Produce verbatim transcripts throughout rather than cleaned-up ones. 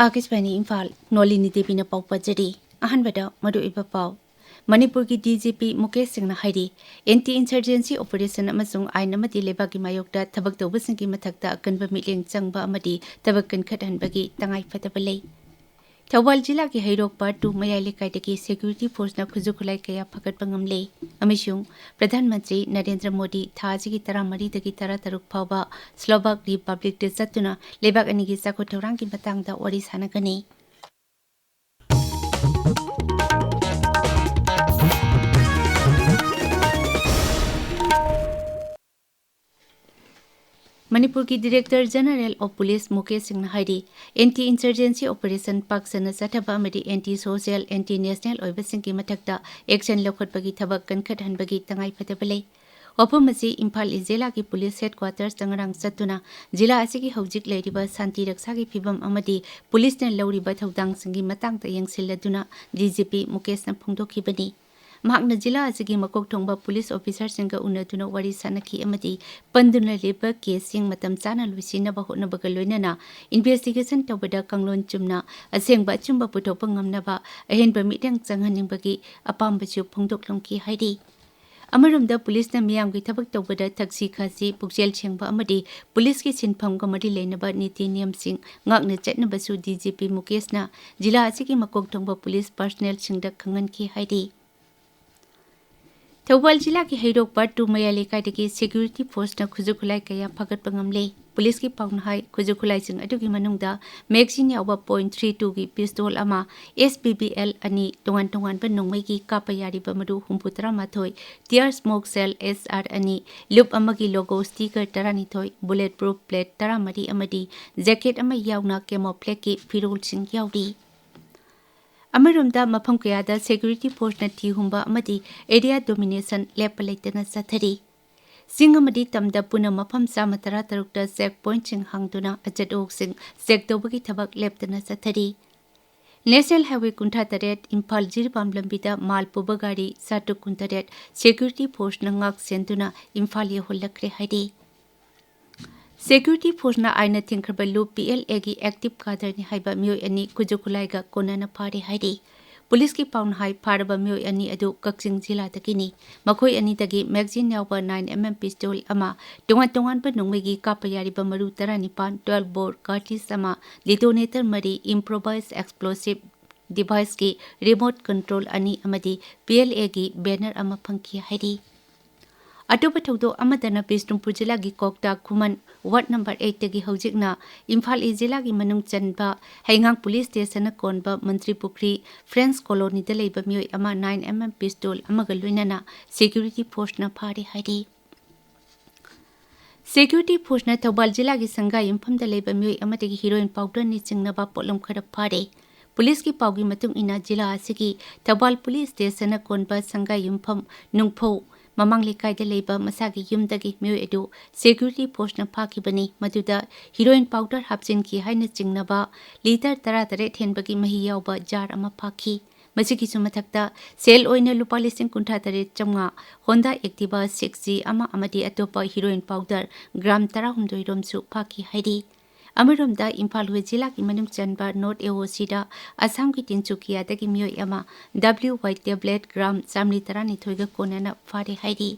ꯑꯥꯀꯥꯁꯕꯥꯅꯤ ꯏꯝꯐꯥꯜ, ꯅꯣꯂꯤꯅꯤ ꯗꯦꯕꯤꯅ ꯄꯥꯎ ꯄꯥꯖꯔꯤ꯫ ꯑꯍꯥꯟꯕꯗ ꯃꯔꯨꯑꯣꯏꯕ ꯄꯥꯎ꯫ ꯃꯅꯤꯄꯨꯔꯒꯤ ꯗꯤ ꯖꯤ ꯄꯤ ꯃꯨꯀꯦꯁ ꯁꯤꯡꯅ ꯍꯥꯏꯔꯤ, ꯑꯦꯟꯇꯤ ꯏꯟꯁꯔꯖꯦꯟꯁꯤ ꯑꯣꯄꯔꯦꯁꯟ ꯑꯃꯁꯨꯡ ꯑꯥꯏꯟ ꯑꯃꯗꯤ ꯂꯩꯕꯥꯛꯀꯤ ꯃꯥꯌꯣꯛꯇ ꯊꯕꯛ ꯇꯧꯕꯁꯤꯡꯒꯤ ꯃꯊꯛꯇ ꯑꯀꯟꯕ ꯃꯤꯠꯌꯦꯡ ꯆꯪꯕ ꯑꯃꯗꯤ ꯊꯕꯛ ꯀꯟꯈꯠꯍꯟꯕꯒꯤ ꯇꯉꯥꯏꯐꯗꯕ ꯂꯩ꯫ ꯊꯧꯕꯥꯜ ꯖꯤꯂꯥꯒꯤ ꯍꯩꯔꯣꯛ ꯄꯥꯔꯠ ꯇꯨ ꯃꯌꯥꯏ ꯂꯩꯀꯥꯏꯗꯒꯤ ꯁꯦꯀ꯭ꯌꯨꯔꯤꯇꯤ ꯐꯣꯔꯁꯅ ꯈꯨꯠꯁꯨ ꯈꯨꯠꯂꯥꯏ ꯀꯌꯥ ꯐꯒꯠꯄ ꯉꯝꯂꯦ ꯑꯃꯁꯨꯡ ꯄ꯭ꯔꯙꯥꯟ ꯃꯟꯇ꯭ꯔꯤ ꯅꯔꯦꯟꯗ꯭ꯔ ꯃꯣꯗꯤ ꯊꯥ ꯑꯁꯤꯒꯤ ꯇꯔꯥꯃꯔꯤꯗꯒꯤ ꯇꯔꯥꯇꯔꯨꯛ ꯐꯥꯎꯕ ꯁ꯭ꯂꯣꯚꯥꯛ ꯔꯤꯄꯕ꯭ꯂꯤꯛꯇ ꯆꯠꯇꯨꯅ ꯂꯩꯕꯥꯛ ꯑꯅꯤꯒꯤ ꯆꯥꯎꯈꯠ ꯊꯧꯔꯥꯡꯒꯤ ꯃꯇꯥꯡꯗ ꯋꯥꯔꯤ ꯁꯥꯟꯅꯒꯅꯤ꯫ ꯃꯅꯤꯄꯨꯔꯒꯤ director general of police Mukesh ꯁꯤꯡꯅ ꯍꯥꯏꯔꯤ, ꯑꯦꯟꯇꯤ ꯏꯟꯁꯔꯖꯦꯟꯁꯤ ꯑꯣꯄꯔꯦꯁꯟ ꯄꯥꯛ ꯁꯟꯅ ꯆꯠꯊꯕ ꯑꯃꯗꯤ ꯑꯦꯟꯇꯤ ꯁꯣꯁꯤꯌꯦꯜ, ꯑꯦꯟꯇꯤ ꯅꯦꯁꯅꯦꯜ ꯑꯣꯏꯕꯁꯤꯡꯒꯤ ꯃꯊꯛꯇ ꯑꯦꯛꯁꯟ ꯂꯧꯈꯠꯄꯒꯤ ꯊꯕꯛ ꯀꯟꯈꯠꯍꯟꯕꯒꯤ ꯇꯉꯥꯏꯐꯗꯕ ꯂꯩ꯫ ꯋꯥꯐꯝ ꯑꯁꯤ ꯏꯝꯐꯥꯜ ꯏꯁ ꯖꯤꯂꯥꯒꯤ ꯄꯨꯂꯤꯁ ꯍꯦꯗꯀ꯭ꯋꯥꯇꯔꯁꯇ ꯉꯔꯥꯡ ꯆꯠꯇꯨꯅ ꯖꯤꯂꯥ ꯑꯁꯤꯒꯤ ꯍꯧꯖꯤꯛ ꯂꯩꯔꯤꯕ ꯁꯥꯟꯇꯤ ꯔꯛꯁꯥꯒꯤ ꯐꯤꯕꯝ ꯑꯃꯗꯤ ꯄꯨꯂꯤꯁꯅ ꯂꯧꯔꯤꯕ ꯊꯧꯗꯥꯡꯁꯤꯡꯒꯤ ꯃꯇꯥꯡꯗ ꯌꯦꯡꯁꯤꯜꯂꯗꯨꯅ ꯗꯤ ꯖꯤ ꯄꯤ ꯃꯨꯀꯦꯁꯅ ꯐꯣꯡꯗꯣꯛꯈꯤꯕꯅꯤ꯫ ꯃꯍꯥꯛꯅ ꯖꯤꯂꯥ ꯑꯁꯤꯒꯤ ꯃꯀꯣꯛ ꯊꯣꯡꯕ ꯄꯨꯂꯤꯁ ꯑꯣꯐꯤꯁꯥꯔꯁꯤꯡꯒ ꯎꯅꯗꯨꯅ ꯋꯥꯔꯤ ꯁꯥꯅꯈꯤ ꯑꯃꯗꯤ ꯄꯟꯗꯨꯅ ꯂꯩꯕ ꯀꯦꯁꯁꯤꯡ ꯃꯇꯝ ꯆꯥꯅ ꯂꯣꯏꯁꯤꯟꯅꯕ ꯍꯣꯠꯅꯕꯒ ꯂꯣꯏꯅꯅ ꯏꯟꯚꯦꯁꯇꯤꯒꯦꯁꯟ ꯇꯧꯕꯗ ꯀꯥꯡꯂꯣꯟ ꯆꯨꯝꯅ ꯑꯁꯦꯡꯕ ꯑꯆꯨꯝꯕ ꯄꯨꯊꯣꯛꯄ ꯉꯝꯅꯕ ꯑꯍꯦꯟꯕ ꯃꯤꯠꯌꯦꯡ ꯆꯪꯍꯟꯅꯤꯡꯕꯒꯤ ꯑꯄꯥꯝꯕꯁꯨ ꯐꯣꯡꯗꯣꯛꯂꯝꯈꯤ ꯍꯥꯏꯔꯤ꯫ ꯑꯃꯔꯣꯝꯗ ꯄꯨꯂꯤꯁꯅ ꯃꯤꯌꯥꯝꯒꯤ ꯊꯕꯛ ꯇꯧꯕꯗ ꯊꯛꯁꯤ ꯈꯥꯁꯤ, ꯄꯨꯛꯆꯦꯜ ꯁꯦꯡꯕ ꯑꯃꯗꯤ ꯄꯨꯂꯤꯁꯀꯤ ꯁꯤꯟꯐꯝꯒ ꯃꯔꯤ ꯂꯩꯅꯕ ꯅꯤꯇꯤ ꯅꯤꯌꯝꯁꯤꯡ ꯉꯥꯛꯅ ꯆꯠꯅꯕꯁꯨ ꯗꯤ ꯖꯤ ꯄꯤ ꯃꯨꯀꯦꯁꯅ ꯖꯤꯂꯥ ꯑꯁꯤꯒꯤ ꯃꯀꯣꯛ ꯊꯣꯡꯕ ꯄꯨꯂꯤꯁ ꯄꯔꯁꯅꯦꯜꯁꯤꯡꯗ ꯈꯪꯍꯟꯈꯤ ꯍꯥꯏꯔꯤ꯫ ꯊꯧꯕꯥꯜ ꯖꯤꯂꯥꯒꯤ ꯍꯩꯔꯣꯛ ꯄꯥꯔꯠ ꯇꯨ ꯃꯌꯥꯏ ꯂꯩꯀꯥꯏꯗꯒꯤ ꯁꯦꯀ꯭ꯌꯨꯔꯤꯇꯤ ꯐꯣꯔꯁꯅ ꯈꯨꯠꯁꯨ ꯈꯨꯠꯂꯥꯏ ꯀꯌꯥ ꯐꯒꯠꯄ ꯉꯝꯂꯦ꯫ ꯄꯨꯂꯤꯁꯀꯤ ꯄꯥꯎꯅ ꯍꯥꯏ, ꯈꯨꯠꯁꯨ ꯈꯨꯠꯂꯥꯏꯁꯤꯡ ꯑꯗꯨꯒꯤ ꯃꯅꯨꯡꯗ ꯃꯦꯒꯖꯤꯟ ꯌꯥꯎꯕ ꯄꯣꯏꯟ ꯊ꯭ꯔꯤ ꯇꯨꯒꯤ ꯄꯤꯁꯇꯣꯜ ꯑꯃ, ꯑꯦꯁ ꯄꯤ ꯕꯤ ꯑꯦꯜ ꯑꯅꯤ, ꯇꯣꯉꯥꯟ ꯇꯣꯉꯥꯟꯕ ꯅꯣꯡꯃꯩꯒꯤ ꯀꯥꯞꯄ ꯌꯥꯔꯤꯕ ꯃꯔꯨ ꯍꯨꯝꯐꯨ ꯇꯔꯥꯃꯥꯊꯣꯏ, ꯇꯤꯌꯥꯔ ꯁ꯭ꯃꯣꯛ ꯁꯦꯜ ꯑꯦꯁ ꯑꯥꯔ ꯑꯅꯤ, ꯂꯨꯞ ꯑꯃꯒꯤ ꯂꯣꯒꯣ ꯁ꯭ꯇꯤꯀꯔ ꯇꯔꯥꯅꯤꯊꯣꯏ, ꯕꯨꯂꯦꯠ ꯄ꯭ꯔꯨꯐ ꯄ꯭ꯂꯦꯠ ꯇꯔꯥꯃꯔꯤ ꯑꯃꯗꯤ ꯖꯦꯀꯦꯠ ꯑꯃ ꯌꯥꯎꯅ ꯀꯦꯃꯣꯐ꯭ꯂꯦꯒꯀꯤ ꯐꯤꯔꯣꯜꯁꯤꯡ ꯌꯥꯎꯔꯤ꯫ ꯑꯃꯔꯣꯝꯗ ꯃꯐꯝ ꯀꯌꯥꯗ ꯁꯦꯀ꯭ꯌꯨꯔꯤꯇꯤ ꯐꯣꯔꯁꯅ ꯊꯤ ꯍꯨꯝꯕ ꯑꯃꯗꯤ ꯑꯦꯔꯤꯌꯥ ꯗꯣꯃꯤꯅꯦꯁꯟ ꯂꯦꯞꯄ ꯂꯩꯇꯅ ꯆꯠꯊꯔꯤ꯫ ꯆꯤꯡ ꯑꯃꯗꯤ ꯇꯝꯗ ꯄꯨꯟꯅ ꯃꯐꯝ ꯆꯥꯝꯃ ꯇꯔꯥꯇꯔꯨꯛꯇ ꯆꯦꯛ ꯄꯣꯏꯟꯠꯁꯤꯡ ꯍꯥꯡꯗꯨꯅ ꯑꯆꯠ ꯑꯋꯣꯛꯁꯤꯡ ꯆꯦꯛ ꯇꯧꯕꯒꯤ ꯊꯕꯛ ꯂꯦꯞꯇꯅ ꯆꯠꯊꯔꯤ꯫ ꯅꯦꯁꯅꯦꯜ ꯍꯥꯏꯋꯦ ꯀꯨꯟꯊ꯭ꯔꯥ ꯇꯔꯦꯠ ꯏꯝꯐꯥꯜ ꯖꯤꯔꯤꯕꯥꯝ ꯂꯝꯕꯤꯗ ꯃꯥꯜ ꯄꯨꯕ ꯒꯥꯔꯤ ꯆꯥꯇ꯭ꯔꯨꯛ ꯀꯨꯟꯇꯔꯦꯠ ꯁꯦꯀ꯭ꯌꯨꯔꯤꯇꯤ ꯐꯣꯔꯁꯅ ꯉꯥꯛ ꯁꯦꯟꯗꯨꯅ ꯏꯝꯐꯥꯜ ꯌꯧꯍꯜꯂꯛꯈ꯭ꯔꯦ ꯍꯥꯏꯔꯤ꯫ ꯁꯦꯀ꯭ꯌꯨꯔꯤꯇꯤ ꯐꯣꯔꯁꯅ ꯑꯥꯏꯟꯅ ꯊꯤꯡꯈ꯭ꯔꯕ ꯂꯨꯞ ꯄꯤ ꯑꯦꯜ ꯑꯦꯒꯤ ꯑꯦꯛꯇꯤꯚ ꯀꯥꯗꯔꯅꯤ ꯍꯥꯏꯕ ꯃꯤꯑꯣꯏ ꯑꯅꯤ ꯈꯨꯠꯁꯨ ꯈꯨꯠꯂꯥꯏꯒ ꯀꯣꯟꯅꯅ ꯐꯥꯔꯦ ꯍꯥꯏꯔꯤ꯫ ꯄꯨꯂꯤꯁꯀꯤ ꯄꯥꯎꯅ ꯍꯥꯏ, ꯐꯥꯔꯕ ꯃꯤꯑꯣꯏ ꯑꯅꯤ ꯑꯗꯨ ꯀꯛꯆꯤꯡ ꯖꯤꯂꯥꯗꯒꯤꯅꯤ꯫ ꯃꯈꯣꯏ ꯑꯅꯤꯗꯒꯤ ꯃꯦꯒꯖꯤꯟ ꯌꯥꯎꯕ ꯅꯥꯏꯟ ꯑꯦꯝ ꯑꯦꯝ ꯄꯤꯁꯇꯣꯜ ꯑꯃ, ꯇꯣꯉꯥꯟ ꯇꯣꯉꯥꯟꯕ ꯅꯣꯡꯃꯩꯒꯤ ꯀꯥꯞꯄ ꯌꯥꯔꯤꯕ ꯃꯔꯨ ꯇꯔꯥꯅꯤꯄꯥꯟ, ꯇ꯭ꯋꯦꯜꯚ ꯕꯣꯔ ꯀꯥꯔꯇ꯭ꯔꯤꯖ ꯑꯃ, ꯗꯤꯇꯣꯅꯦꯇꯔ ꯃꯔꯤ, ꯏꯝꯄ꯭ꯔꯣꯚꯥꯏꯖ ꯑꯦꯛꯁꯄ꯭ꯂꯣꯁꯤꯚ ꯗꯤꯚꯥꯏꯁꯀꯤ ꯔꯤꯃꯣꯠ ꯀꯟꯇ꯭ꯔꯣꯜ ꯑꯅꯤ ꯑꯃꯗꯤ ꯄꯤ ꯑꯦꯜ ꯑꯦꯒꯤ ꯕꯦꯅꯔ ꯑꯃ ꯐꯪꯈꯤ ꯍꯥꯏꯔꯤ꯫ ꯑꯇꯣꯞꯄ ꯊꯧꯗꯣꯛ ꯑꯃꯗꯅ ꯕꯤꯁꯅꯨꯄꯨꯔ ꯖꯤꯂꯥꯒꯤ ꯀ꯭ꯋꯥꯛꯇꯥ ꯈꯨꯃꯟ ꯋꯥꯔꯗ ꯅꯝꯕꯔ ꯑꯩꯠꯇꯒꯤ ꯍꯧꯖꯤꯛꯅ ꯏꯝꯐꯥꯜ ꯏꯁ ꯖꯤꯂꯥꯒꯤ ꯃꯅꯨꯡ ꯆꯟꯕ ꯍꯩꯉꯥꯡ ꯄꯨꯂꯤꯁ ꯁ꯭ꯇꯦꯁꯟꯅ ꯀꯣꯟꯕ ꯃꯟꯇ꯭ꯔꯤ ꯄꯨꯈ꯭ꯔꯤ ꯐ꯭ꯔꯦꯟꯁ ꯀꯣꯂꯣꯅꯤꯗ ꯂꯩꯕ ꯃꯤꯑꯣꯏ ꯑꯃ ꯅꯥꯏꯟ ꯑꯦꯝ ꯑꯦꯝ ꯄꯤꯁꯇꯣꯜ ꯑꯃꯒ ꯂꯣꯏꯅꯅ ꯁꯦꯀ꯭ꯌꯨꯔꯤꯇꯤ ꯐꯣꯔꯁꯅ ꯐꯥꯔꯦ ꯍꯥꯏꯔꯤ꯫ ꯁꯦꯀ꯭ꯌꯨꯔꯤꯇꯤ ꯐꯣꯔꯁꯅ ꯊꯧꯕꯥꯜ ꯖꯤꯂꯥꯒꯤ ꯁꯪꯒꯥꯏ ꯌꯨꯝꯐꯝꯗ ꯂꯩꯕ ꯃꯤꯑꯣꯏ ꯑꯃꯗꯒꯤ ꯍꯤꯔꯣꯏꯟ ꯄꯥꯎꯗꯔꯅꯤ ꯆꯤꯡꯅꯕ ꯄꯣꯠꯂꯝ ꯈꯔ ꯐꯥꯔꯦ꯫ ꯄꯨꯂꯤꯁꯀꯤ ꯄꯥꯎꯒꯤ ꯃꯇꯨꯡ ꯏꯟꯅ, ꯖꯤꯂꯥ ꯑꯁꯤꯒꯤ ꯊꯧꯕꯥꯜ ꯄꯨꯂꯤꯁ ꯁ꯭ꯇꯦꯁꯟꯅ ꯀꯣꯟꯕ ꯁꯪꯒꯥꯏ ꯌꯨꯝꯐꯝ ꯅꯨꯡꯐꯧ ꯃꯃꯥꯡ ꯂꯩꯀꯥꯏꯗ ꯂꯩꯕ ꯃꯁꯥꯒꯤ ꯌꯨꯝꯗꯒꯤ ꯃꯤꯑꯣꯏ ꯑꯗꯨ ꯁꯦꯀ꯭ꯌꯨꯔꯤꯇꯤ ꯐꯣꯔꯁꯅ ꯐꯥꯈꯤꯕꯅꯤ꯫ ꯃꯗꯨꯗ ꯍꯤꯔꯣꯏꯟ ꯄꯥꯎꯗꯔ ꯍꯥꯞꯆꯤꯟꯈꯤ ꯍꯥꯏꯅ ꯆꯤꯡꯅꯕ ꯂꯤꯇꯔ ꯇꯔꯥꯇꯔꯦꯠ ꯍꯦꯟꯕꯒꯤ ꯃꯍꯤ ꯌꯥꯎꯕ ꯖꯥꯔ ꯑꯃ ꯐꯥꯈꯤ꯫ ꯃꯁꯤꯒꯤꯁꯨ ꯃꯊꯛꯇ ꯁꯦꯜ ꯑꯣꯏꯅ ꯂꯨꯄꯥ ꯂꯤꯁꯤꯡ ꯀꯨꯟꯊ꯭ꯔꯥ ꯇꯔꯦꯠ ꯆꯥꯝꯃꯉꯥ, ꯍꯣꯟꯗꯥ ꯑꯦꯛꯇꯤꯚꯥ ꯁꯤꯛꯁ ꯖꯤ ꯑꯃ ꯑꯃꯗꯤ ꯑꯇꯣꯞꯄ ꯍꯤꯔꯣꯏꯟ ꯄꯥꯎꯗꯔ ꯒ꯭ꯔꯥꯝ ꯇꯔꯥꯍꯨꯝꯗꯣꯏ ꯔꯣꯝꯁꯨ ꯐꯥꯈꯤ ꯍꯥꯏꯔꯤ꯫ ꯑꯃꯔꯣꯝꯗ, ꯏꯝꯐꯥꯜ ꯋꯦꯁ ꯖꯤꯂꯥꯒꯤ ꯃꯅꯨꯡ ꯆꯟꯕ ꯅꯣꯔꯠ ꯑꯦ ꯑꯣ ꯁꯤꯗ ꯑꯁꯥꯝꯒꯤ ꯇꯤꯟꯆꯨꯀꯤꯌꯥꯗꯒꯤ ꯃꯤꯑꯣꯏ ꯑꯃ ꯗꯕ꯭ꯂꯤꯎ ꯋꯥꯏ ꯇꯦꯕ꯭ꯂꯦꯠ ꯒ꯭ꯔꯥꯝ ꯆꯥꯃꯔꯤ ꯇꯔꯥꯅꯤꯊꯣꯏꯒ ꯀꯣꯟꯅꯅ ꯐꯥꯔꯦ ꯍꯥꯏꯔꯤ꯫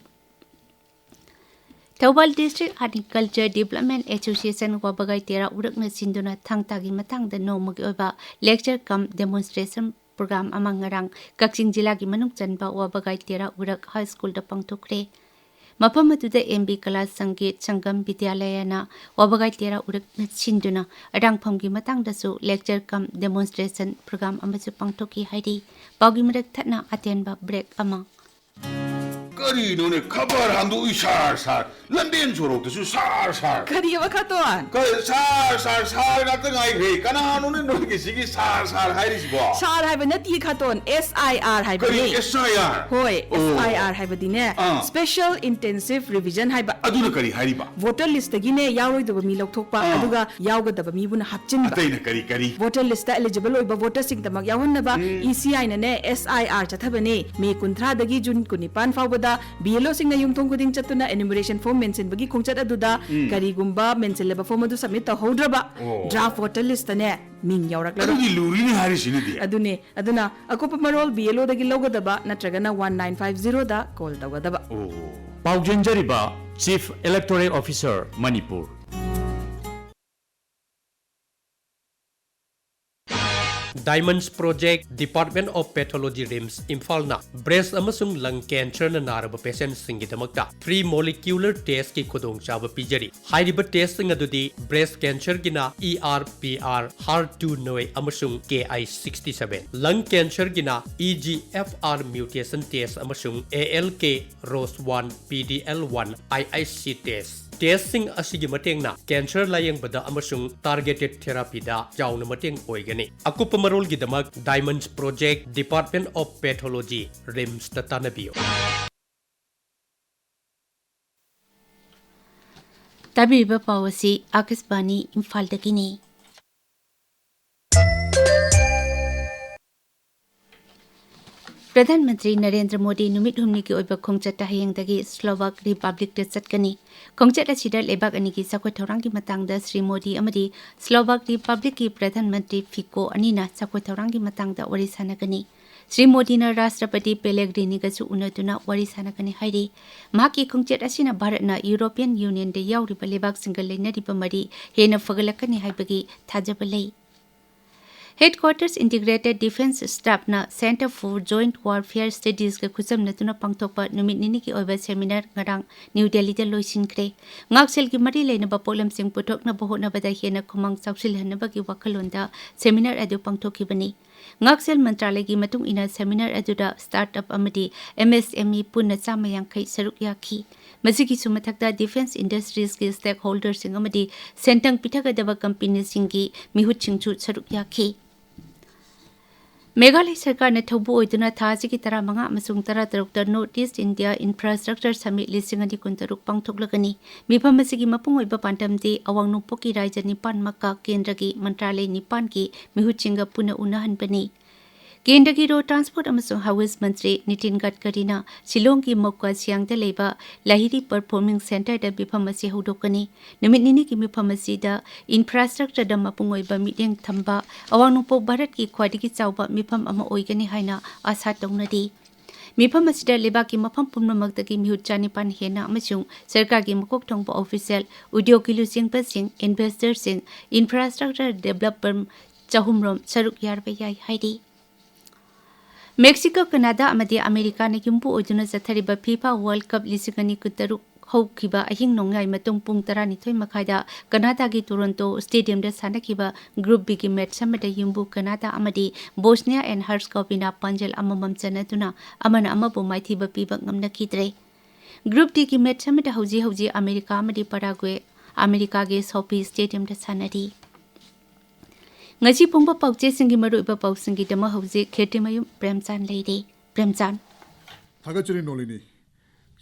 Thoubal district art and culture development association ꯋꯥꯕꯒꯥꯏ ꯇꯦꯔꯥ ꯎꯔꯛꯅ ꯁꯤꯟꯗꯨꯅ ꯊꯥꯡ ꯇꯥꯒꯤ ꯃꯇꯥꯡꯗ ꯅꯣꯡꯃꯒꯤ ꯑꯣꯏꯕ ꯂꯦꯛꯆꯔ ꯀꯝ ꯗꯦꯃꯣꯟꯁꯇ꯭ꯔꯦꯁꯟ ꯄ꯭ꯔꯣꯒ꯭ꯔꯥꯝ ꯑꯃ ꯉꯔꯥꯡ ꯀꯛꯆꯤꯡ ꯖꯤꯂꯥꯒꯤ ꯃꯅꯨꯡ ꯆꯟꯕ ꯋꯥꯕꯒꯥꯏ ꯇꯦꯔꯥ ꯎꯔꯛ ꯍꯥꯏ ꯁ꯭ꯀꯨꯜꯗ ꯄꯥꯡꯊꯣꯛꯈ꯭ꯔꯦ꯫ ꯃꯐꯝ ꯑꯗꯨꯗ ꯑꯦꯝ ꯕꯤ ꯀꯂꯥ ꯁꯪꯒꯤꯠ ꯁꯪꯒꯝ ꯕꯤꯗ꯭ꯌꯥꯂꯌꯅ ꯋꯥꯕꯒꯥꯏ ꯇꯦꯔꯥ ꯎꯔꯛꯅ ꯁꯤꯟꯗꯨꯅ ꯑꯔꯥꯡꯐꯝꯒꯤ ꯃꯇꯥꯡꯗꯁꯨ ꯂꯦꯛꯆꯔ ꯀꯝ ꯗꯦꯃꯣꯟꯁꯇ꯭ꯔꯦꯁꯟ ꯄ꯭ꯔꯣꯒ꯭ꯔꯥꯝ ꯑꯃꯁꯨ ꯄꯥꯡꯊꯣꯛꯈꯤ ꯍꯥꯏꯔꯤ꯫ ꯄꯥꯎꯒꯤ ꯃꯔꯛ ꯊꯠꯅ ꯑꯇꯦꯟꯕ ꯕ꯭ꯔꯦꯛ ꯑꯃ꯫ ꯀꯔꯤꯅꯣꯅꯦ, ꯈꯕꯔ ꯍꯥꯡꯗꯣꯛꯏ ꯁꯥꯔ ꯁꯥꯔ, ꯂꯝꯕꯦꯟ ꯁꯣꯔꯣꯛꯇꯁꯨ ꯁꯥꯔ ꯁꯥꯔ꯫ ꯀꯔꯤꯑꯕ, ꯈꯇꯣꯟ? ꯀ-, ꯁꯥꯔ ꯁꯥꯔ ꯁꯥꯔ ꯉꯥꯛꯇ ꯉꯥꯏꯈ꯭ꯔꯦ꯫ ꯀꯅꯥꯅꯣꯅꯦ ꯅꯣꯏꯒꯤꯁꯤꯒꯤ ꯁꯥꯔ ꯁꯥꯔ ꯍꯥꯏꯔꯤꯁꯤꯕꯣ? ꯁꯥꯔ ꯍꯥꯏꯕ ꯅꯠꯇꯤꯌꯦ, ꯈꯇꯣꯟ, ꯑꯦꯁ ꯑꯥꯏ ꯑꯥꯔ ꯍꯥꯏꯕꯅꯦ꯫ ꯀꯔꯤ ꯑꯦꯁ ꯑꯥꯏ ꯑꯥꯔ? ꯍꯣꯏ, ꯑꯣ꯫ ꯑꯦꯁ ꯑꯥꯏ ꯑꯥꯔ ꯍꯥꯏꯕꯗꯤꯅꯦ, ꯑꯥ꯫ Special Intensive Revision ꯍꯥꯏꯕ꯫ ꯑꯗꯨꯅ ꯀꯔꯤ ꯍꯥꯏꯔꯤꯕ? ꯚꯣꯇꯔ ꯂꯤꯁꯇꯒꯤꯅꯦ ꯌꯥꯎꯔꯣꯏꯗꯕ ꯃꯤ ꯂꯧꯊꯣꯛꯄ, ꯑꯥ꯫ ꯑꯗꯨꯒ ꯌꯥꯎꯒꯗꯕ ꯃꯤꯕꯨꯅ ꯍꯥꯞꯆꯤꯟꯕ꯫ ꯑꯇꯩꯅ ꯀꯔꯤ ꯀꯔꯤ? ꯚꯣꯇꯔ ꯂꯤꯁꯇ ꯑꯦꯂꯤꯖꯤꯕꯜ ꯑꯣꯏꯕ ꯚꯣꯇꯔꯁꯤꯡꯗꯃꯛ ꯌꯥꯎꯍꯟꯅꯕ ꯎꯝ꯫ ꯏ ꯁꯤ ꯑꯥꯏꯅꯅꯦ ꯑꯦꯁ ꯑꯥꯏ ꯑꯥꯔ ꯆꯠꯊꯕꯅꯦ꯫ ꯃꯦ ꯀꯨꯟꯊ꯭ꯔꯥꯗꯒꯤ ꯖꯨꯟ ꯀꯨꯟꯅꯤꯄꯥꯟ ꯐꯥꯎꯕꯗ ꯕꯤ ꯑꯦꯜ ꯑꯣꯁꯤꯡꯅ ꯌꯨꯝꯊꯣꯡ ꯈꯨꯗꯤꯡ ꯆꯠꯇꯨꯅ ꯏꯅ꯭ꯌꯨꯃꯔꯦꯁꯟ ꯐꯣꯔꯝ ꯃꯦꯟꯁꯤꯟꯕꯒꯤ ꯈꯣꯡꯆꯠ ꯑꯗꯨꯗ ꯎꯝ꯫ ꯀꯔꯤꯒꯨꯝꯕ ꯃꯦꯟꯁꯤꯜꯂꯕ ꯐꯣꯔꯝ ꯑꯗꯨ ꯁꯕꯃꯤꯠ ꯇꯧꯍꯧꯗ꯭ꯔꯕ ꯑꯣ꯫ ꯗ꯭ꯔꯥꯐ ꯚꯣꯇꯔ ꯂꯤꯁꯇꯅꯦ ꯃꯤꯡ ꯌꯥꯎꯔꯛꯂꯔꯣꯏ꯫ ꯑꯗꯨꯗꯤ ꯂꯨꯔꯤꯅꯦ ꯍꯥꯏꯔꯤꯁꯤꯅꯗꯤ꯫ ꯑꯗꯨꯅꯦ꯫ ꯑꯗꯨꯅ ꯑꯀꯨꯞꯄ ꯃꯔꯣꯜ ꯕꯤ ꯑꯦꯜ ꯑꯣꯗꯒꯤ ꯂꯧꯒꯗꯕ ꯅꯠꯇ꯭ꯔꯒꯅ ꯋꯥꯟ ꯅꯥꯏꯟ ꯐꯥꯏꯚ ꯖꯤꯔꯣꯗ ꯀꯣꯜ ꯇꯧꯒꯗꯕ꯫ ꯑꯣ꯫ ꯄꯥꯎꯖꯦꯟꯖꯔꯤꯕ chief electoral officer, Manipur. Diamonds Project, Department of Pathology, RIMS, ꯏꯝꯐꯥꯜꯅ ꯕ꯭ꯔꯦꯁ ꯑꯃꯁꯨꯡ ꯂꯪ ꯀꯦꯟꯁꯔꯅ ꯅꯥꯔꯕ ꯄꯦꯁꯦꯟꯠꯁꯤꯡꯒꯤꯗꯃꯛꯇ ꯐ꯭ꯔꯤ ꯃꯣꯂꯤꯀ꯭ꯌꯨꯂꯔ ꯇꯦꯁꯀꯤ ꯈꯨꯗꯣꯡꯆꯥꯕ ꯄꯤꯖꯔꯤ꯫ ꯍꯥꯏꯔꯤꯕ ꯇꯦꯁꯁꯤꯡ ꯑꯗꯨꯗꯤ ꯕ꯭ꯔꯦꯁ ꯀꯦꯟꯁꯔꯒꯤꯅ E R P R, HER two neu ꯑꯃꯁꯨꯡ ꯀꯦ ꯑꯥꯏ ꯁꯤꯛꯁꯇꯤ ꯁꯚꯦꯟ, ꯂꯪ ꯀꯦꯟꯁꯔꯒꯤꯅ E G F R mutation test ꯑꯃꯁꯨꯡ A L K ROS one, P D L one, I I C test. ꯇꯦꯁꯁꯤꯡ ꯑꯁꯤꯒꯤ ꯃꯇꯦꯡꯅ cancer ꯂꯥꯌꯦꯡꯕꯗ ꯑꯃꯁꯨꯡ ꯇꯥꯔꯒꯦꯇꯦꯗ ꯊꯦꯔꯥꯄꯤꯗ ꯆꯥꯎꯅ ꯃꯇꯦꯡ ꯑꯣꯏꯒꯅꯤ꯫ ꯑꯀꯨꯞꯄ ꯃꯔꯣꯜꯒꯤꯗꯃꯛ Diamonds Project, Department of Pathology, ꯔꯤꯝꯁꯇ ꯇꯥꯟꯅꯕꯤꯌꯨ꯫ ꯇꯥꯕꯤꯔꯤꯕ ꯄꯥꯎ ꯑꯁꯤ ꯑꯥꯀꯥꯁꯕꯥꯅꯤ ꯏꯝꯐꯥꯜꯗꯒꯤꯅꯤ꯫ ꯄ꯭ꯔꯙꯥꯟ ꯃꯟꯇ꯭ꯔꯤ ꯅꯔꯦꯟꯗ꯭ꯔ ꯃꯣꯗꯤ ꯅꯨꯃꯤꯠ ꯍꯨꯝꯅꯤꯒꯤ ꯑꯣꯏꯕ ꯈꯣꯡꯆꯠꯇ ꯍꯌꯦꯡꯗꯒꯤ ꯁ꯭ꯂꯣꯚꯥꯛ ꯔꯤꯄꯕ꯭ꯂꯤꯛꯇ ꯆꯠꯀꯅꯤ꯫ ꯈꯣꯡꯆꯠ ꯑꯁꯤꯗ ꯂꯩꯕꯥꯛ ꯑꯅꯤꯒꯤ ꯆꯥꯎꯈꯠ ꯊꯧꯔꯥꯡꯒꯤ ꯃꯇꯥꯡꯗ ꯁ꯭ꯔꯤ ꯃꯣꯗꯤ ꯑꯃꯗꯤ ꯁ꯭ꯂꯣꯚꯥꯛ ꯔꯤꯄꯕ꯭ꯂꯤꯛꯀꯤ ꯄ꯭ꯔꯙꯥꯟ ꯃꯟꯇ꯭ꯔꯤ ꯐꯤꯀꯣ ꯑꯅꯤꯅ ꯆꯥꯎꯈꯠ ꯊꯧꯔꯥꯡꯒꯤ ꯃꯇꯥꯡꯗ ꯋꯥꯔꯤ ꯁꯥꯟꯅꯒꯅꯤ꯫ ꯁ꯭ꯔꯤ ꯃꯣꯗꯤꯅ ꯔꯥꯁꯇ꯭ꯔꯄꯇꯤ ꯄꯦꯂꯦꯒ꯭ꯔꯤꯅꯤꯒꯁꯨ ꯎꯅꯗꯨꯅ ꯋꯥꯔꯤ ꯁꯥꯟꯅꯒꯅꯤ ꯍꯥꯏꯔꯤ꯫ ꯃꯍꯥꯛꯀꯤ ꯈꯣꯡꯆꯠ ꯑꯁꯤꯅ ꯚꯥꯔꯠꯅ ꯌꯨꯔꯣꯄꯤꯌꯟ ꯌꯨꯅꯤꯌꯟꯗ ꯌꯥꯎꯔꯤꯕ ꯂꯩꯕꯥꯛꯁꯤꯡꯒ ꯂꯩꯅꯔꯤꯕ ꯃꯔꯤ ꯍꯦꯟꯅ ꯐꯒꯠꯂꯛꯀꯅꯤ ꯍꯥꯏꯕꯒꯤ ꯊꯥꯖꯕ ꯂꯩ꯫ Headquarters Integrated Defence Staff ꯅ Centre for Joint Warfare Studies ꯒ ꯈꯨꯠꯁꯝꯅꯗꯨꯅ ꯄꯥꯡꯊꯣꯛꯄ ꯅꯨꯃꯤꯠ ꯅꯤꯅꯤꯒꯤ ꯑꯣꯏꯕ ꯁꯦꯃꯤꯅꯥꯔ ꯉꯔꯥꯡ ꯅ꯭ꯌꯨ ꯗꯦꯜꯂꯤꯗ ꯂꯣꯏꯁꯤꯟꯈ꯭ꯔꯦ꯫ ꯉꯥꯛꯁꯦꯜꯒꯤ ꯃꯔꯤ ꯂꯩꯅꯕ ꯄꯣꯠꯂꯝꯁꯤꯡ ꯄꯨꯊꯣꯛꯅꯕ ꯍꯣꯠꯅꯕꯗ ꯍꯦꯟꯅ ꯈꯨꯃꯥꯡ ꯆꯥꯎꯁꯤꯜꯍꯟꯅꯕꯒꯤ ꯋꯥꯈꯜꯂꯣꯟꯗ ꯁꯦꯃꯤꯅꯥꯔ ꯑꯗꯨ ꯄꯥꯡꯊꯣꯛꯈꯤꯕꯅꯤ꯫ ꯉꯥꯛꯁꯦꯜ ꯃꯟꯇ꯭ꯔꯥꯂꯌꯒꯤ ꯃꯇꯨꯡ ꯏꯟꯅ ꯁꯦꯃꯤꯅꯥꯔ ꯑꯗꯨꯗ startup ꯑꯃꯗꯤ M S M E ꯄꯨꯟꯅ ꯆꯥꯝꯃ ꯌꯥꯡꯈꯩ ꯁꯔꯨꯛ ꯌꯥꯈꯤ꯫ ꯃꯁꯤꯒꯤꯁꯨ ꯃꯊꯛꯇ defence industries ꯀꯤ stakeholders ꯁꯤꯡ ꯑꯃꯗꯤ ꯁꯦꯟꯊꯪ ꯄꯤꯊꯒꯗꯕ ꯀꯝꯄꯦꯅꯤꯁꯤꯡꯒꯤ ꯃꯤꯍꯨꯠꯁꯤꯡꯁꯨ ꯁꯔꯨꯛ ꯌꯥꯈꯤ꯫ ꯃꯦꯘꯥꯂꯌ ꯁꯔꯀꯥꯔꯅ ꯊꯧꯕꯨ ꯑꯣꯏꯗꯨꯅ ꯊꯥ ꯑꯁꯤꯒꯤ ꯇꯔꯥꯃꯉꯥ ꯑꯃꯁꯨꯡ ꯇꯔꯥꯇꯔꯨꯛꯇ North East India Infrastructure Summit ꯂꯤꯁꯤꯡ ꯑꯅꯤ ꯀꯨꯟꯇꯔꯨꯛ ꯄꯥꯡꯊꯣꯛꯂꯒꯅꯤ꯫ ꯃꯤꯐꯝ ꯑꯁꯤꯒꯤ ꯃꯄꯨꯡ ꯑꯣꯏꯕ ꯄꯥꯟꯗꯝꯗꯤ ꯑꯋꯥꯡ ꯅꯣꯡꯄꯣꯛꯀꯤ ꯔꯥꯖ꯭ꯌ ꯅꯤꯄꯥꯟꯃꯛꯀ ꯀꯦꯟꯗ꯭ꯔꯒꯤ ꯃꯟꯇ꯭ꯔꯥꯂꯌ ꯅꯤꯄꯥꯟꯒꯤ ꯃꯤꯍꯨꯠꯁꯤꯡꯒ ꯄꯨꯟꯅ ꯎꯅꯍꯟꯕꯅꯤ꯫ ꯀꯦꯟꯗ꯭ꯔꯒꯤ ꯔꯣꯗ ꯇ꯭ꯔꯥꯟꯁꯄꯣꯔꯠ ꯑꯃꯁꯨꯡ ꯍꯥꯏꯋꯦꯁ ꯃꯟꯇ꯭ꯔꯤ ꯅꯤꯇꯤꯟ ꯒꯗꯀꯔꯤꯅ ꯁꯤꯂꯣꯡꯒꯤ ꯃꯧꯀꯥ ꯁꯤꯌꯥꯡꯗ ꯂꯩꯕ ꯂꯥꯍꯤꯔꯤ ꯄꯔꯐꯣꯔꯃꯤꯡ ꯁꯦꯟꯇꯔꯗ ꯃꯤꯐꯝ ꯑꯁꯤ ꯍꯧꯗꯣꯛꯀꯅꯤ꯫ ꯅꯨꯃꯤꯠ ꯅꯤꯅꯤꯒꯤ ꯃꯤꯐꯝ ꯑꯁꯤꯗ ꯏꯟꯐ꯭ꯔꯥꯁ꯭ꯇ꯭ꯔꯛꯆꯔꯗ ꯃꯄꯨꯡ ꯑꯣꯏꯕ ꯃꯤꯠꯌꯦꯡ ꯊꯝꯕ ꯑꯋꯥꯡ ꯅꯣꯡꯄꯣꯛ ꯚꯥꯔꯠꯀꯤ ꯈ꯭ꯋꯥꯏꯗꯒꯤ ꯆꯥꯎꯕ ꯃꯤꯐꯝ ꯑꯃ ꯑꯣꯏꯒꯅꯤ ꯍꯥꯏꯅ ꯑꯥꯁꯥ ꯇꯧꯅꯔꯤ꯫ ꯃꯤꯐꯝ ꯑꯁꯤꯗ ꯂꯩꯕꯥꯛꯀꯤ ꯃꯐꯝ ꯄꯨꯝꯅꯃꯛꯇꯒꯤ ꯃꯤꯍꯨꯠ ꯆꯅꯤꯄꯥꯟ ꯍꯦꯟꯅ ꯑꯃꯁꯨꯡ ꯁꯔꯀꯥꯔꯒꯤ ꯃꯀꯣꯛ ꯊꯣꯡꯕ ꯑꯣꯐꯤꯁꯤꯌꯦꯜ, ꯎꯗ꯭ꯌꯣꯒꯒꯤ ꯂꯨꯆꯤꯡꯕꯁꯤꯡ, ꯏꯟꯚꯦꯁꯇꯔꯁꯤꯡ, ꯏꯟꯐ꯭ꯔꯥꯁ꯭ꯇ꯭ꯔꯛꯆꯔ ꯗꯦꯕꯂꯞꯄꯔ ꯆꯍꯨꯝꯔꯣꯝ ꯁꯔꯨꯛ ꯌꯥꯕ ꯌꯥꯏ ꯍꯥꯏꯔꯤ꯫ ꯃꯦꯛꯁꯤꯀꯣ, ꯀꯅꯥꯗꯥ ꯑꯃꯗꯤ ꯑꯃꯦꯔꯤꯀꯥꯅ ꯌꯨꯝꯕꯨ ꯑꯣꯏꯗꯨꯅ ꯆꯠꯊꯔꯤꯕ ꯐꯤꯐꯥ ꯋꯥꯔꯜꯗ ꯀꯞ ꯂꯤꯁꯤꯡ ꯑꯅꯤ ꯀꯨꯟꯇꯔꯨꯛ ꯍꯧꯈꯤꯕ ꯑꯍꯤꯡ ꯅꯣꯡꯌꯥꯏ ꯃꯇꯨꯡ ꯄꯨꯡ ꯇꯔꯥꯅꯤꯊꯣꯏ ꯃꯈꯥꯏꯗ ꯀꯅꯥꯗꯥꯒꯤ ꯇꯣꯔꯣꯟꯇꯣ ꯁ꯭ꯇꯦꯗꯤꯌꯝꯗ ꯁꯥꯟꯅꯈꯤꯕ ꯒ꯭ꯔꯨꯞ ꯕꯤꯒꯤ ꯃꯦꯆ ꯑꯃꯗ ꯌꯨꯝꯕꯨ ꯀꯅꯥꯗꯥ ꯑꯃꯗꯤ ꯕꯣꯁꯅꯤꯌꯥ ꯑꯦꯟ ꯍꯔꯁꯀꯣꯚꯤꯅꯥ ꯄꯥꯟꯖꯜ ꯑꯃꯃꯝ ꯆꯟꯅꯗꯨꯅ ꯑꯃꯅ ꯑꯃꯕꯨ ꯃꯥꯏꯊꯤꯕ ꯄꯤꯕ ꯉꯝꯅꯈꯤꯗ꯭ꯔꯦ꯫ ꯒ꯭ꯔꯨꯞ ꯗꯤꯒꯤ ꯃꯦꯆ ꯑꯃꯗ ꯍꯧꯖꯤꯛ ꯍꯧꯖꯤꯛ ꯑꯃꯦꯔꯤꯀꯥ ꯑꯃꯗꯤ ꯄꯔꯥꯒ꯭ꯋꯦ ꯑꯃꯦꯔꯤꯀꯥꯒꯤ ꯁꯣꯐꯤ ꯁ꯭ꯇꯦꯗꯤꯌꯝꯗ ꯁꯥꯟꯅꯔꯤ꯫ ꯉꯁꯤ ꯐꯣꯡꯕ ꯄꯥꯎꯆꯦꯁꯤꯡꯒꯤ ꯃꯔꯨꯑꯣꯏꯕ ꯄꯥꯎꯁꯤꯡꯒꯤꯗꯃꯛ ꯍꯧꯖꯤꯛ ꯈꯦꯇ꯭ꯔꯤꯃꯌꯨꯝ ꯄ꯭ꯔꯦꯝꯆꯥꯟ ꯂꯩꯔꯦ꯫ ꯄ꯭ꯔꯦꯝꯆꯥꯟ꯫ ꯊꯥꯒꯠꯆꯔꯤ ꯅꯣꯂꯤꯅꯤ꯫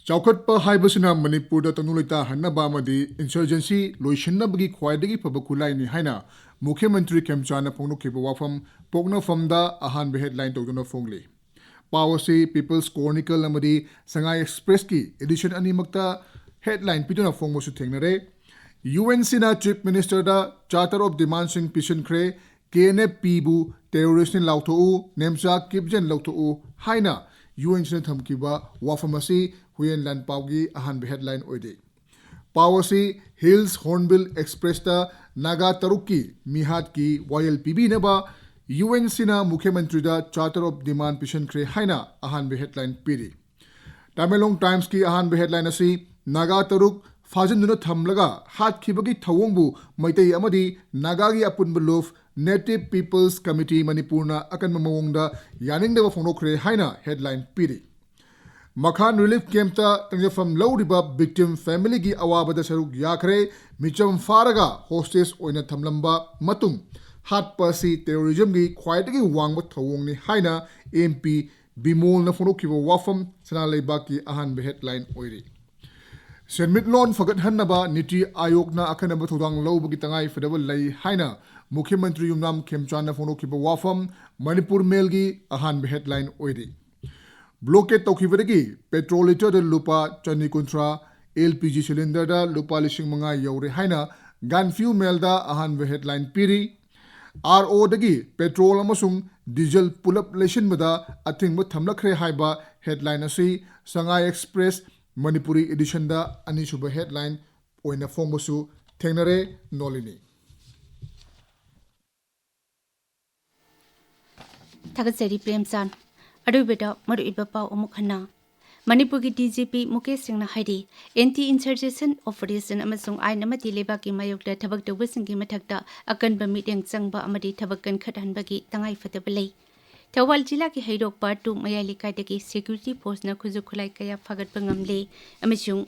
ꯆꯥꯎꯈꯠꯄ ꯍꯥꯏꯕꯁꯤꯅ ꯃꯅꯤꯄꯨꯔꯗ ꯇꯪꯗꯨ ꯂꯩꯇꯥꯍꯟꯅꯕ ꯑꯃꯗꯤ ꯏꯟꯁꯔꯖꯦꯟꯁꯤ ꯂꯣꯏꯁꯤꯟꯅꯕꯒꯤ ꯈ꯭ꯋꯥꯏꯗꯒꯤ ꯐꯕ ꯈꯨꯠꯂꯥꯏꯅꯤ ꯍꯥꯏꯅ ꯃꯨꯈ꯭ꯌ ꯃꯟꯇ꯭ꯔꯤ ꯈꯦꯝꯆꯥꯟꯅ ꯐꯣꯡꯗꯣꯛꯈꯤꯕ ꯋꯥꯐꯝ ꯄꯣꯛꯅꯐꯝꯗ ꯑꯍꯥꯟꯕ ꯍꯦꯗꯂꯥꯏꯟ ꯇꯧꯗꯨꯅ ꯐꯣꯡꯂꯤ꯫ ꯄꯥꯎ ꯑꯁꯤ ꯄꯤꯄꯜꯁ ꯀ꯭ꯔꯣꯅꯤꯀꯜ ꯑꯃꯗꯤ ꯁꯉꯥꯏ ꯑꯦꯛꯁꯄ꯭ꯔꯦꯁꯀꯤ ꯑꯦꯗꯤꯁꯟ ꯑꯅꯤꯃꯛꯇ ꯍꯦꯗꯂꯥꯏꯟ ꯄꯤꯗꯨꯅ ꯐꯣꯡꯕꯁꯨ ꯊꯦꯡꯅꯔꯦ꯫ ꯌꯨ ꯑꯦꯟ ꯁꯤꯅ ꯆꯤꯐ ꯃꯤꯅꯤꯁꯇꯔꯗ ꯆꯥꯔꯇꯔ ꯑꯣꯐ ꯗꯤꯃꯥꯟꯁꯤꯡ ꯄꯤꯁꯤꯟꯈ꯭ꯔꯦ꯫ ꯀꯦ ꯑꯦꯟ ꯑꯦꯐ ꯄꯤꯕꯨ ꯇꯦꯔꯣꯔꯤꯁꯅꯤ ꯂꯥꯎꯊꯣꯛꯎ, ꯅꯦꯝꯆꯥ ꯀꯤꯞꯖꯦꯟ ꯂꯧꯊꯣꯛꯎ ꯍꯥꯏꯅ ꯌꯨ ꯑꯦꯟ ꯁꯤꯅ ꯊꯝꯈꯤꯕ ꯋꯥꯐꯝ ꯑꯁꯤ ꯍꯨꯏꯌꯦꯟ ꯂꯥꯟꯄꯥꯎꯒꯤ ꯑꯍꯥꯟꯕ ꯍꯦꯗꯂꯥꯏꯟ ꯑꯣꯏꯔꯤ꯫ ꯄꯥꯎ ꯑꯁꯤ ꯍꯤꯜꯁ ꯍꯣꯔꯟꯕꯤꯜ ꯑꯦꯛꯁꯄ꯭ꯔꯦꯁꯇ ꯅꯥꯒꯥ ꯇꯔꯨꯛꯀꯤ ꯃꯤꯍꯥꯠꯀꯤ ꯋꯥꯌꯦꯜ ꯄꯤꯕꯤꯅꯕ ꯌꯨ ꯑꯦꯟ ꯁꯤꯅ ꯃꯨꯈ꯭ꯌ ꯃꯟꯇ꯭ꯔꯤꯗ ꯆꯥꯔꯇꯔ ꯑꯣꯐ ꯗꯤꯃꯥꯟ ꯄꯤꯁꯤꯟꯈ꯭ꯔꯦ ꯍꯥꯏꯅ ꯑꯍꯥꯟꯕ ꯍꯦꯗꯂꯥꯏꯟ ꯄꯤꯔꯤ꯫ ꯇꯃꯦꯡꯂꯣꯡ ꯇꯥꯏꯝꯁꯀꯤ ꯑꯍꯥꯟꯕ ꯍꯦꯗꯂꯥꯏꯟ ꯑꯁꯤ ꯅꯥꯒꯥ ꯇꯔꯨꯛ ꯐꯥꯖꯤꯟꯗꯨꯅ ꯊꯝꯂꯒ ꯍꯥꯠꯈꯤꯕꯒꯤ ꯊꯧꯑꯣꯡꯕꯨ ꯃꯩꯇꯩ ꯑꯃꯗꯤ ꯅꯥꯒꯥꯒꯤ ꯑꯄꯨꯟꯕ ꯂꯨꯞ ꯅꯦꯇꯤꯚ ꯄꯤꯄꯜꯁ ꯀꯃꯤꯇꯤ ꯃꯅꯤꯄꯨꯔꯅ ꯑꯀꯟꯕ ꯃꯑꯣꯡꯗ ꯌꯥꯅꯤꯡꯗꯕ ꯐꯣꯡꯗꯣꯛꯈ꯭ꯔꯦ ꯍꯥꯏꯅ ꯍꯦꯗꯂꯥꯏꯟ ꯄꯤꯔꯤ꯫ ꯃꯈꯥꯟ ꯔꯤꯂꯤꯐ ꯀꯦꯝꯞꯇ ꯆꯪꯖꯐꯝ ꯂꯧꯔꯤꯕ ꯚꯤꯛꯇꯤꯝ ꯐꯦꯃꯤꯂꯤꯒꯤ ꯑꯋꯥꯕꯗ ꯁꯔꯨꯛ ꯌꯥꯈ꯭ꯔꯦ꯫ ꯃꯤꯆꯝ ꯐꯥꯔꯒ ꯍꯣꯁꯇꯦꯖ ꯑꯣꯏꯅ ꯊꯝꯂꯝꯕ ꯃꯇꯨꯡ ꯍꯥꯠꯄ ꯑꯁꯤ ꯇꯦꯔꯣꯔꯤꯖꯝꯒꯤ ꯈ꯭ꯋꯥꯏꯗꯒꯤ ꯋꯥꯡꯕ ꯊꯧꯑꯣꯡꯅꯤ ꯍꯥꯏꯅ ꯑꯦꯝ ꯄꯤ ꯕꯤꯃꯣꯜꯅ ꯐꯣꯡꯗꯣꯛꯈꯤꯕ ꯋꯥꯐꯝ ꯁꯅꯥ ꯂꯩꯕꯥꯛꯀꯤ ꯑꯍꯥꯟꯕ ꯍꯦꯗꯂꯥꯏꯟ ꯑꯣꯏꯔꯤ꯫ ꯁꯦꯟꯃꯤꯠꯂꯣꯟ ꯐꯒꯠꯍꯟꯅꯕ ꯅꯤꯇꯤ ꯑꯥꯌꯣꯒꯅ ꯑꯈꯟꯅꯕ ꯊꯧꯗꯥꯡ ꯂꯧꯕꯒꯤ ꯇꯉꯥꯏꯐꯗꯕ ꯂꯩ ꯍꯥꯏꯅ ꯃꯨꯈ꯭ꯌ ꯃꯟꯇ꯭ꯔꯤ ꯌꯨꯝꯅꯥꯝ ꯈꯦꯝꯆꯥꯟꯅ ꯐꯣꯡꯗꯣꯛꯈꯤꯕ ꯋꯥꯐꯝ ꯃꯅꯤꯄꯨꯔ ꯃꯦꯜꯒꯤ ꯑꯍꯥꯟꯕ ꯍꯦꯗꯂꯥꯏꯟ ꯑꯣꯏꯔꯤ꯫ ꯕ꯭ꯂꯣꯀꯦꯠ ꯇꯧꯈꯤꯕꯗꯒꯤ ꯄꯦꯇ꯭ꯔꯣꯜ ꯂꯤꯇꯔꯗ ꯂꯨꯄꯥ ꯆꯅꯤ ꯀꯨꯟꯊ꯭ꯔꯥ, ꯑꯦꯜ ꯄꯤ ꯖꯤ ꯁꯤꯂꯤꯟꯗꯔꯗ ꯂꯨꯄꯥ ꯂꯤꯁꯤꯡ ꯃꯉꯥ ꯌꯧꯔꯦ ꯍꯥꯏꯅ ꯒꯥꯟꯐ꯭ꯌꯨ ꯃꯦꯜꯗ ꯑꯍꯥꯟꯕ ꯍꯦꯗꯂꯥꯏꯟ ꯄꯤꯔꯤ꯫ ꯑꯥꯔ ꯑꯣꯗꯒꯤ ꯄꯦꯇ꯭ꯔꯣꯜ ꯑꯃꯁꯨꯡ ꯗꯤꯖꯜ ꯄꯨꯂꯞ ꯂꯩꯁꯤꯟꯕꯗ ꯑꯊꯤꯡꯕ ꯊꯝꯂꯛꯈ꯭ꯔꯦ ꯍꯥꯏꯕ ꯍꯦꯗꯂꯥꯏꯟ ꯑꯁꯤ ꯁꯉꯥꯏ ꯑꯦꯛꯁꯄ꯭ꯔꯦꯁ ꯃꯅꯤꯄꯨꯔꯤ ꯏꯗꯤꯁꯟꯗ ꯑꯅꯤꯁꯨꯕ ꯍꯦꯗꯂꯥꯏꯟ ꯑꯣꯏꯅ ꯐꯣꯡꯕꯁꯨ ꯊꯦꯡꯅꯔꯦ꯫ ꯅꯣꯂꯤꯅꯤ꯫ ꯊꯥꯒꯠꯆꯔꯤ ꯄ꯭ꯔꯦꯝꯆꯥꯟ꯫ ꯑꯔꯣꯏꯕꯗ ꯃꯔꯨꯑꯣꯏꯕ ꯄꯥꯎ ꯑꯃꯨꯛ ꯍꯟꯅ꯫ ꯃꯅꯤꯄꯨꯔꯒꯤ ꯗꯤ ꯖꯤ ꯄꯤ ꯃꯨꯀꯦꯁ ꯁꯤꯡꯅ ꯍꯥꯏꯔꯤ, ꯑꯦꯟꯇꯤ ꯏꯟꯁꯔꯖꯦꯁꯟ ꯑꯣꯄꯔꯦꯁꯟ ꯑꯃꯁꯨꯡ ꯑꯥꯏꯟ ꯑꯃꯗꯤ ꯂꯩꯕꯥꯛꯀꯤ ꯃꯥꯌꯣꯛꯇ ꯊꯕꯛ ꯇꯧꯕꯁꯤꯡꯒꯤ ꯃꯊꯛꯇ ꯑꯀꯟꯕ ꯃꯤꯠꯌꯦꯡ ꯆꯪꯕ ꯑꯃꯗꯤ ꯊꯕꯛ ꯀꯟꯈꯠꯍꯟꯕꯒꯤ ꯇꯉꯥꯏꯐꯗꯕ ꯂꯩ꯫ ꯊꯧꯕꯥꯜ ꯖꯤꯂꯥꯒꯤ ꯍꯩꯔꯣꯛ ꯄꯥꯔꯠ ꯇꯨ ꯃꯌꯥꯏ ꯂꯩꯀꯥꯏꯗꯒꯤ ꯁꯦꯀ꯭ꯌꯨꯔꯤꯇꯤ ꯐꯣꯔꯁꯅ ꯈꯨꯠꯁꯨ ꯈꯨꯠꯂꯥꯏ ꯀꯌꯥ ꯐꯥꯒꯠꯄ ꯉꯝꯂꯦ ꯑꯃꯁꯨꯡ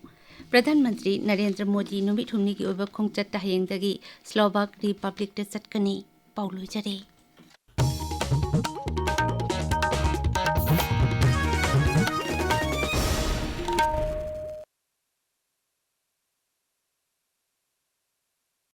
ꯄ꯭ꯔꯙꯥꯟ ꯃꯟꯇ꯭ꯔꯤ ꯅꯔꯦꯟꯗ꯭ꯔ ꯃꯣꯗꯤ ꯅꯨꯃꯤꯠ ꯍꯨꯝꯅꯤꯒꯤ ꯑꯣꯏꯕ ꯈꯣꯡꯆꯠꯇ ꯍꯌꯦꯡꯗꯒꯤ ꯁ꯭ꯂꯣꯚꯥꯛ ꯔꯤꯄꯕ꯭ꯂꯤꯛꯇ ꯆꯠꯀꯅꯤ꯫ ꯄꯥꯎ ꯂꯣꯏꯖꯔꯦ꯫